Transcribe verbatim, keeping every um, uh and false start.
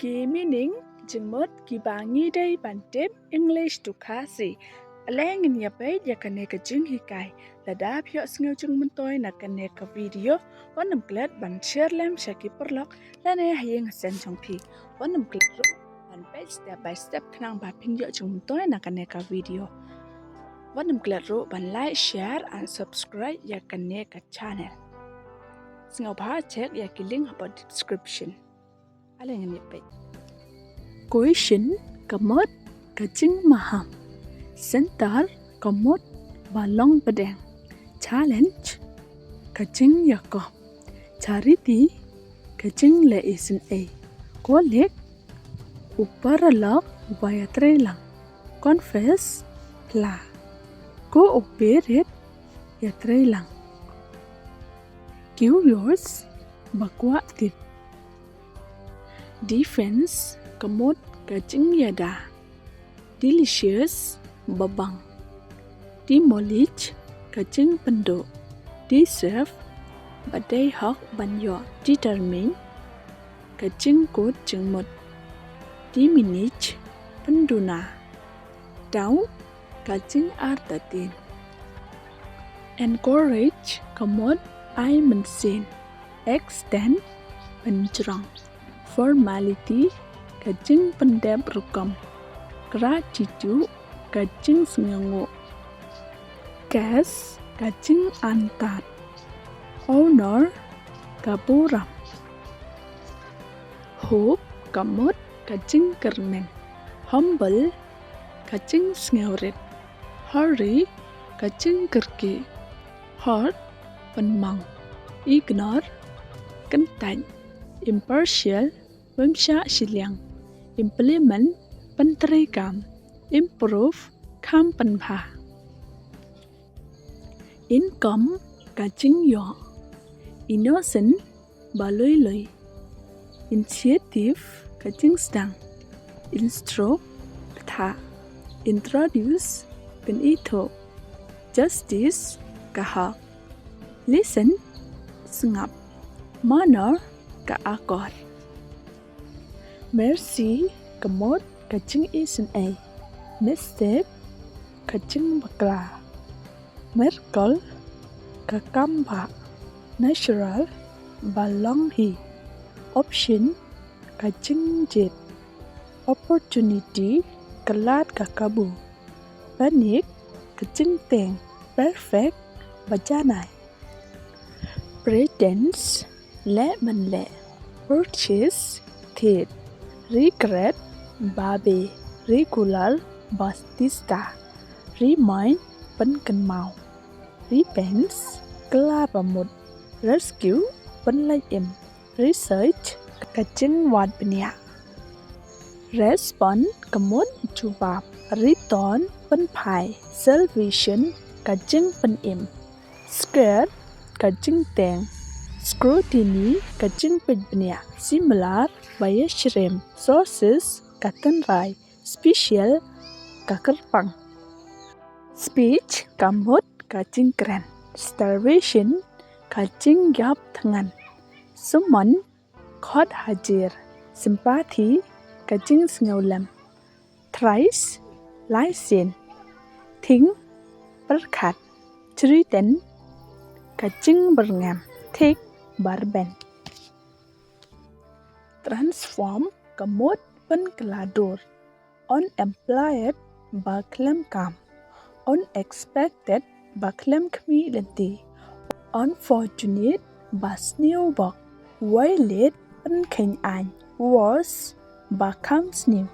Ki meaning jingmut kiba ngi dei ban tip, English to Khasi. Ale ngin ïa peit ïa kane ka jinghikai. Lada phi ïohsngew jingmyntoi na kane ka video, wat nym klet ban share lem sha ki paralok lane ha ïing ha sem jong phi. Wat nym klet ruh ban peit step by step khnang ba phin ïoh jingmyntoi na kane ka video. Wat nym klet ruh ban like, share and subscribe ïa kane ka channel. Sngewbha check ïa ki link hapoh description. Ale ngin ïa peit. Question, ka mut ka jingmaham. Center, ka mut ba long pdeng. Challenge, ka jingïakob. Charity, ka jingleh isynei. Colleague, u paralok uba ïatreilang. Confess, phla. Cooperate, ïatreilang. Curious, ba kwah tip. Defense, ka mut ka jingïada. Delicious, ba bang. Demolish, ka jingpynduh. Deserve, ba dei hok ban ïoh. Determine, ka jingkut jingmut. Diminish, pynduna. Doubt, ka jingartatien. Encourage, ka mut ai mynsiem. Extend, pynjrong. Formality, ka jingpyndep rukom. Gratitude, ka jingsngewnguh. Guess, ka jingantat. Honor, ka burom. Hope, ka mut ka jingkyrmen. Humble, ka jingsngewrit. Hurry, ka jingkyrkieh. Hurt, pynmong. Ignore, kyntait. Impartial, bym shah shiliang. Implement, pyntreikam. Improve, kham pynbha. Income, ka jingïoh. Innocent, ba lui lui. Initiative, ka jingsdang. Instruct, pyrta. Introduce, pynithuh. Justice, ka hok. Listen, sngap. Manner, ka akor. Mercy, ka mut ka jingisynei. Mistake, ka jingbakla. Miracle, ka kambah. Natural, ba long hi. Option, ka jingjied. Opportunity, ka lad ka kabu. Panic, ka jingteng. Perfect, ba janai. Pretense, leh mynleh. Purchase, thied. Regret, babe. Regular, ba tista. Remind, pynkynmaw. Repense, kylla ba mut. Rescue, pynlait im. Research, ka jingwad bniah. Respond, ka mut jubab. Return, pynphai. Salvation, ka jingpynim. Square, ka jingteng. Scrutiny, ka jingpeit bniah. Similar, ba ïasyriem. Sources, ka tynrai. Special, ka kyrpang. Speech, ka mut ka jingkren. Starvation, ka jingïap thngan. Summon, khot hajir. Sympathy, ka jingsngewlem. Thrice, lai sien. Think, pyrkhat. Threaten, ka jingbyrngem. Thick, ba rben. Transform, ka mut pynkylla dur. Unemployed, ba khlem kam. Unexpected, ba khlem khmih lynti. Unfortunate, ba sniew bok. Violate, pynkheiñ aiñ. Worse, ba kham sniew.